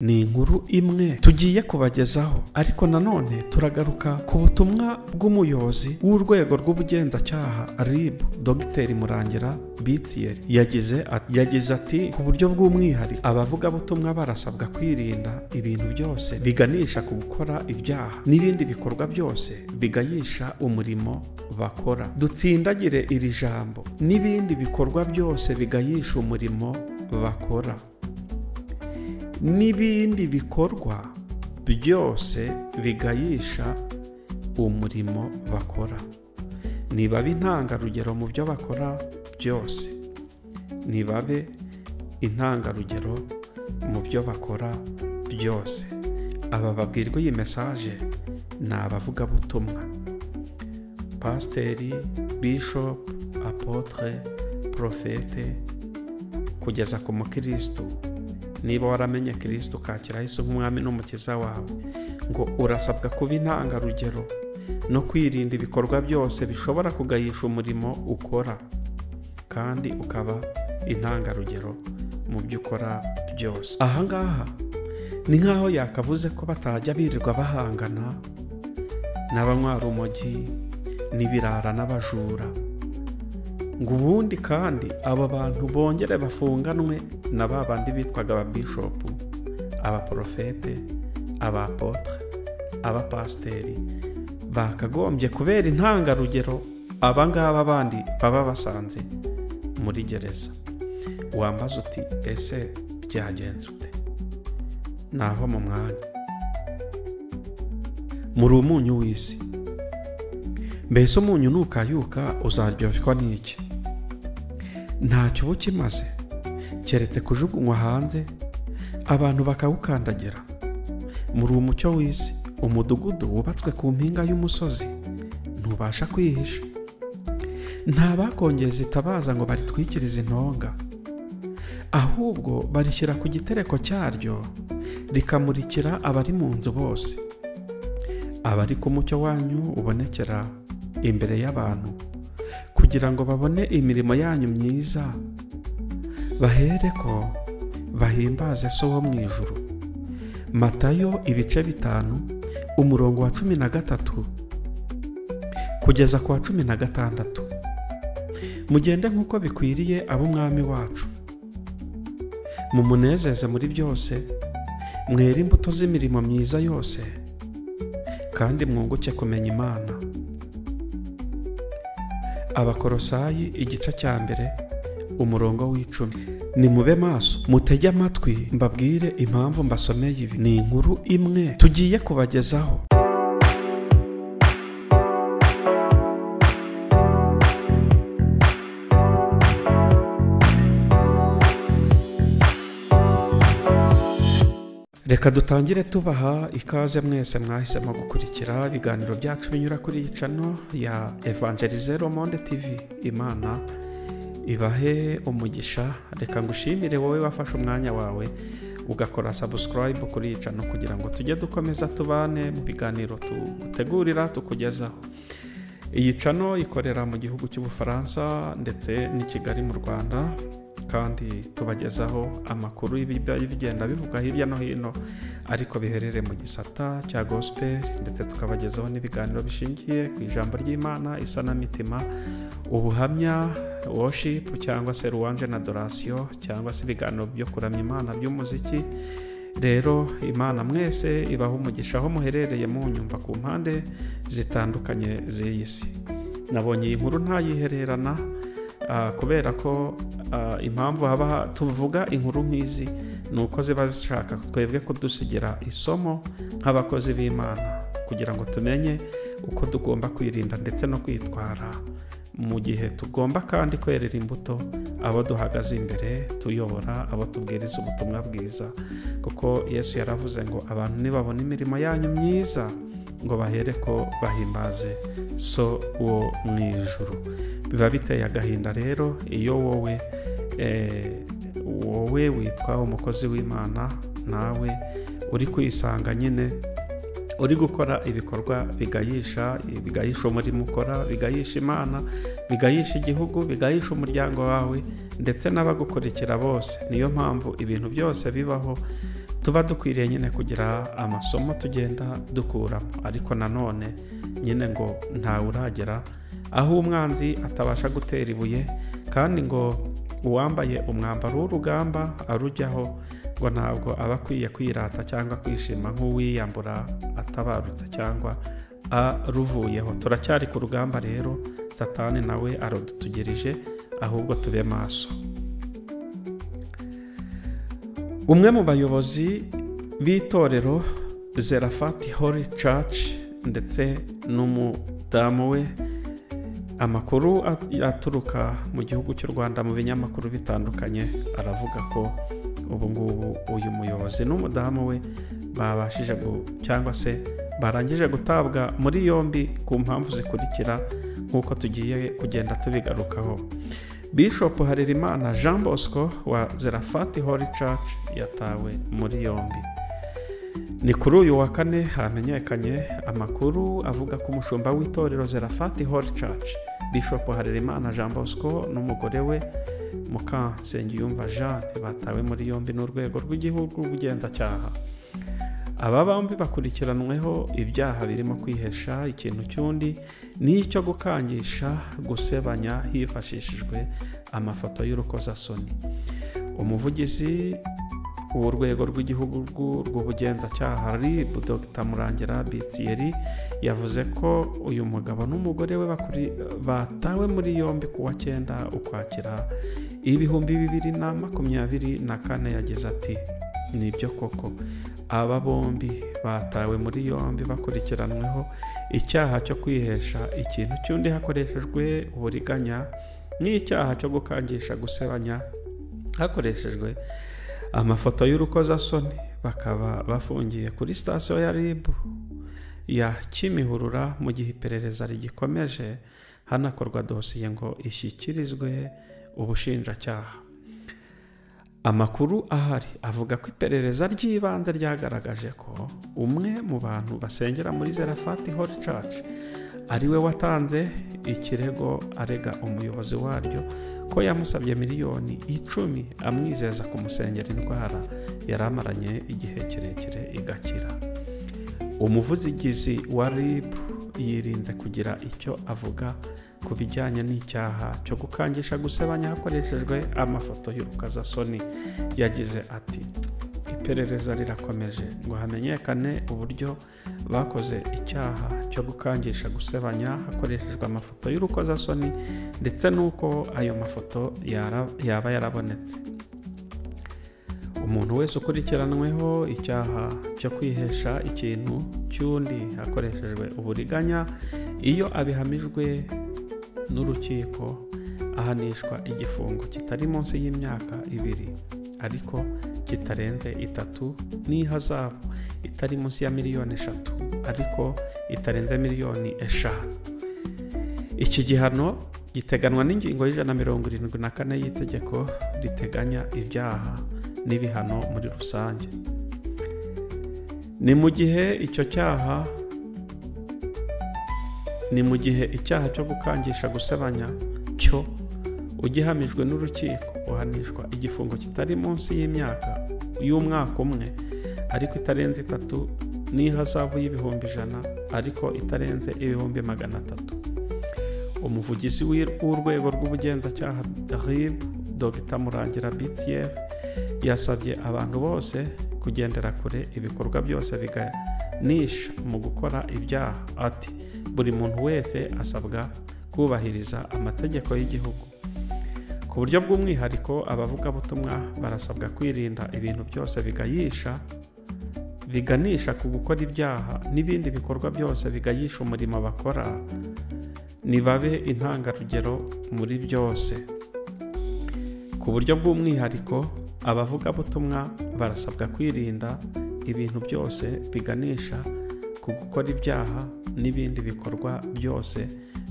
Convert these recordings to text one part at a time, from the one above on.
Ni inkuru imwe tugiye kubagezaho, ariko nanone turagaruka ku butumwa bw'umuyobozi w'urwego rw'ubugenzacyaha RIB, Dr Murangira Bitiyeri. Yagize ati: ku buryo bw'umwihariko abavugabutumwa barasabwa kwirinda ibintu byose biganisha ku gukora ibyaha n'ibindi bikorwa byose bigayisha umurimo bakora. Dutsindagire iri jambo: n'ibindi bikorwa byose bigayisha umurimo bakora. N'ibindi bikorwa byose bigayisha umurimo bakora. Nibabe intangarugero mu byo bakora byose. Nibabe intangarugero mu byo bakora byose. Aba babwirwa iyi message ni abavugabutumwa: pasiteri, bishop, apotre, profete, kugeza ku mukristo. Niba waramenye Kristo ukakira Yesu nk'umwami n'umukiza wawe, ngo urasabwa kuba intangarugero no kwirinda ibikorwa byose bishobora kugayisha umurimo ukora, kandi ukaba intangarugero mu byo ukora byose. Aha ngaha ni nk'aho yakavuze ko batajya birirwa bahangana n'abanywa urumogi n'ibirara n'abajura, ngo ubundi kandi abo bantu bongere bafunganwe na ba bandi bitwaga ababishopu, abaprofete, abapotre, abapasiteri, bakagombye kubera intangarugero abangaba bandi baba basanze muri gereza. Wambaza uti: ese byagenze ute? Naho mu mwanya muri umunyu w'isi. Mbese umunyu nukayuka uzaryoshwa n'iki? Ntacyo uba ukimaze keretse kujugunywa hanze abantu bakawukandagira. Muri umucyo w'isi, umudugudu wubatswe ku mpinga y'umusozi ntubasha kwihisha. Nta bakongeza itabaza ngo baritwikirize intonga, ahubwo barishyira ku gitereko cyaryo rikamurikira abari mu nzu bose. Abari ku mucyo wanyu ubonekera imbere y'abantu, kugira ngo babone imirimo yanyu myiza, bahereko bahimbaze So wo mu ijuru. Matayo ibice 5 umurongo wa 13 kugeza ku wa 16. Mugende nk'uko bikwiriye ab'umwami wacu, mumunezeze muri byose, mwere imbuto z'imirimo myiza yose, kandi mwunguke kumenya Imana. Abakorosayi igice cya 1 umurongo w'10. Nimube maso, mutege amatwi, mbabwire impamvu mbasomeye ibi. Ni inkuru imwe tugiye kubagezaho. Reka dutangire tubaha ikaze mwese mwahisemo gukurikira ibiganiro byacu binyura kuri iyi channel ya Evangelize Monde TV. Imana ibahe umugisha. Reka ngushimire wowe wafashe umwanya wawe ugakora subscribe kuri iyi channel kugira ngo tujye dukomeza tubane mu biganiro tugutegurira tukugezaho. Iyi channel ikorera mu gihugu cy'Ubufaransa ndetse n'i Kigali mu Rwanda, kandi tubagezaho amakuru y'ibigenda bivuga hirya no hino ariko biherere mu gisata cya gospel, ndetse tukabagezaho n'ibiganiro bishingiye ku ijambo ry'Imana, isanamitima, ubuhamya, worship cyangwa se louange na adoration, cyangwa se ibiganiro byo kuramya Imana by'umuziki. Rero Imana mwese ibaha umugisha aho muherereye munyumva ku mpande zitandukanye z'iyi si. Nabonye iyi nkuru ntayihererana, kubera ko impamvu haba tuvuga inkuru nk'izi ni uko ziba zishaka twebwe kudusigira isomo nk'abakozi b'Imana, kugira ngo tumenye uko tugomba kwirinda ndetse no kwitwara mu gihe tugomba kandi kwerera imbuto abo duhagaze imbere tuyobora, abo tubwiriza ubutumwa bwiza. Kuko Yesu yaravuze ngo abantu nibabona imirimo yanyu myiza ngo bahereko bahimbaze So wo mu ijuru. Biba biteye agahinda rero iyo wowe witwa umukozi w'Imana nawe uri kwisanga nyine uri gukora ibikorwa bigayisha umurimo ukora, bigayisha Imana, bigayisha igihugu, bigayisha umuryango wawe ndetse n'abagukurikira bose. Niyo mpamvu ibintu byose bibaho Tuba dukwiriye nyine kugira amasomo tugenda dukuramo, ariko nanone nyine ngo ntawe uragera aho umwanzi atabasha gutera ibuye, kandi ngo uwambaye umwambaro w'urugamba arujyaho ngo ntabwo aba akwiye kwirata cyangwa kwishima nk'uwiyambura atabarutse cyangwa aruvuyeho. Turacyari ku rugamba rero, Satani nawe aradutegereje, ahubwo tube maso. Umwe mu bayobozi b'itorero Zerafati Holy Church ndetse n'umudamu we, amakuru aturuka mu gihugu cy'u Rwanda mu binyamakuru bitandukanye aravuga ko ubu ngubu uyu muyobozi n'umudamu we babashije cyangwa se barangije gutabwa muri yombi ku mpamvu zikurikira nk'uko tugiye kugenda tubigarukaho. Bishop Harerimana Jean Bosco wa Zerafati Holy Church yatawe muri yombi. Ni kuri uyu wa kane hamenyekanye amakuru avuga ko umushumba w'itorero Zerafati Holy Church Bishop Harerimana Jean Bosco n'umugore we Mukansengiyumva Jeanne batawe muri yombi n'urwego rw'igihugu rw'ubugenzacyaha. Aba bombi bakurikiranweho ibyaha birimo kwihesha ikintu cy'undi n'icyo gukangisha gusebanya hifashishijwe amafoto y'urukozasoni. Umuvugizi w'urwego rw'igihugu rw'ubugenzacyaha RIB Dr Murangira Bitieri yavuze ko uyu mugabo n'umugore we batawe muri yombi ku wa 9 Ukwakira 2024. Yagize ati: "Nibyo koko aba bombi batawe muri yombi bakurikiranweho icyaha cyo kwihesha ikintu cy'undi hakoreshejwe uburiganya n'icyaha cyo gukangisha gusebanya hakoreshejwe amafoto y'urukozasoni, bakaba bafungiye kuri sitasiyo ya RIB ya Kimihurura mu gihe iperereza rigikomeje, hanakorwa dosiye ngo ishyikirizwe ubushinjacyaha." Amakuru ahari avuga ko iperereza ry'ibanze ryagaragaje ko umwe mu bantu basengera muri Zerafati Holy Church ariwe watanze ikirego arega umuyobozi waryo ko yamusabye miliyoni 10 amwizeza kumusengera indwara yari amaranye igihe kirekire igakira. Umuvugizi wa RIB yirinze kugira icyo avuga ku bijyanye n'icyaha cyo gukangisha gusebanya hakoreshejwe amafoto y'urukozasoni. Yagize ati: "Iperereza rirakomeje ngo hamenyekane uburyo bakoze icyaha cyo gukangisha gusebanya hakoreshejwe amafoto y'urukozasoni ndetse n'uko ayo mafoto yaba yarabonetse. Umuntu wese ukurikiranweho icyaha cyo kwihesha ikintu cy'undi hakoreshejwe uburiganya, iyo abihamijwe n'urukiko ahanishwa igifungo kitari munsi y'imyaka 2 ariko kitarenze 3 n'ihazabu itari munsi ya miliyoni 3 ariko itarenze miliyoni 5. Iki gihano giteganwa n'ingingo y'174 y'itegeko riteganya ibyaha n'ibihano muri rusange. Ni mu gihe icyo cyaha ni mu gihe icyaha cyo gukangisha gusebanya cyo ugihamijwe n'urukiko uhanishwa igifungo kitari munsi y'imyaka y'umwaka umwe ariko itarenze 3 n'ihazabu y'ibihumbi 100 ariko itarenze ibihumbi 300. Umuvugizi w'urwego rw'ubugenzacyaha RIB Dr Murangira Bitier yasabye abantu bose kugendera kure ibikorwa byose biganisha mu gukora ibyaha. Ati: "Buri muntu wese asabwa kubahiriza amategeko y'igihugu. Ku buryo bw'umwihariko abavugabutumwa barasabwa kwirinda ibintu byose biganisha ku gukora ibyaha n'ibindi bikorwa byose bigayisha umurimo bakora, nibabe intangarugero muri byose. Ku buryo bw'umwihariko abavugabutumwa barasabwa kwirinda ibintu byose biganisha ku gukora ibyaha n'ibindi bikorwa byose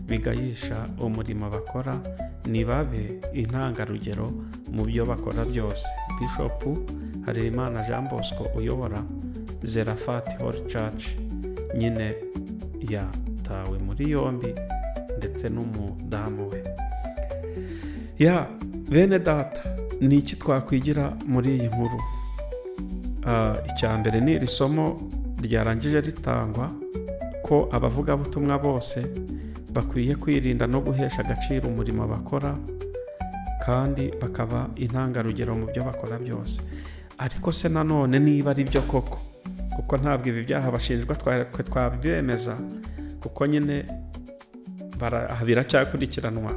bigayisha umurimo bakora, nibabe intangarugero mu byo bakora byose." Bishop Harerimana Jean Bosco uyobora Zerafati Holy Church nyine yatawe muri yombi ndetse n'umudamu we. Ya bene data, ni iki twakwigira muri iyi nkuru? Icya mbere ni iri somo ryarangije ritangwa ko abavugabutumwa bose bakwiye kwirinda no guhesha agaciro umurimo bakora, kandi bakaba intangarugero mu byo bakora byose. Ariko se nanone niba ari byo koko, kuko ntabwo ibi byaha bashinjwa twabyemeza, kuko nyine biracyakurikiranwa.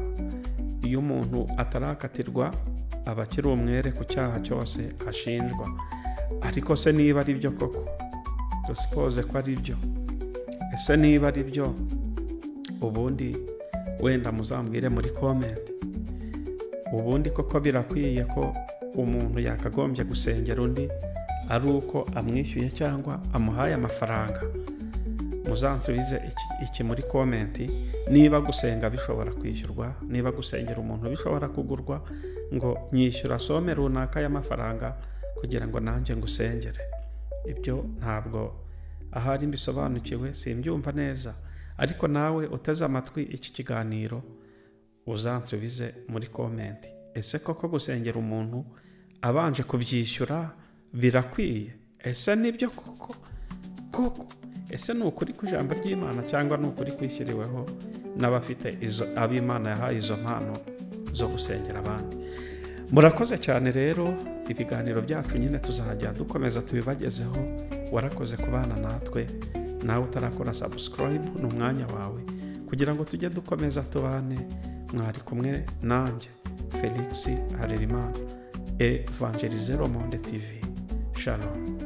Iyo umuntu atarakatirwa aba akiri umwere ku cyaha cyose ashinjwa. Ariko se niba ari byo koko, dusipoze ko ari byo, ese niba ari byo, ubundi wenda muzambwire muri comment, ubundi koko birakwiye ko umuntu yakagombye gusengera undi ari uko amwishyuye cyangwa amuhaye amafaranga? Muzansubize iki muri comment, niba gusenga bishobora kwishyurwa, niba gusengera umuntu bishobora kugurwa, ngo nyishyura some runaka y'amafaranga kugira ngo nanjye ngusengere. Ibyo ntabwo ahari mbisobanukiwe, simbyumva neza, ariko nawe uteze amatwi iki kiganiro uzansubize muri comment. Ese koko gusengera umuntu abanje kubyishyura birakwiye? Ese nibyo koko koko? Ese ni ukuri ku ijambo ry'Imana cyangwa ni ukuri kwishyiriweho n'abafite izo ab'Imana yahaye izo mpano zo gusengera abandi? Murakoze cyane rero, ibiganiro byacu nyine tuzajya dukomeza tubibagezeho. Warakoze kubana natwe, nawe utarakora subscribe ni umwanya wawe kugira ngo tujye dukomeza tubane. Mwari kumwe nanjye Felix Harerimana, Evangelize Monde TV. Shalom.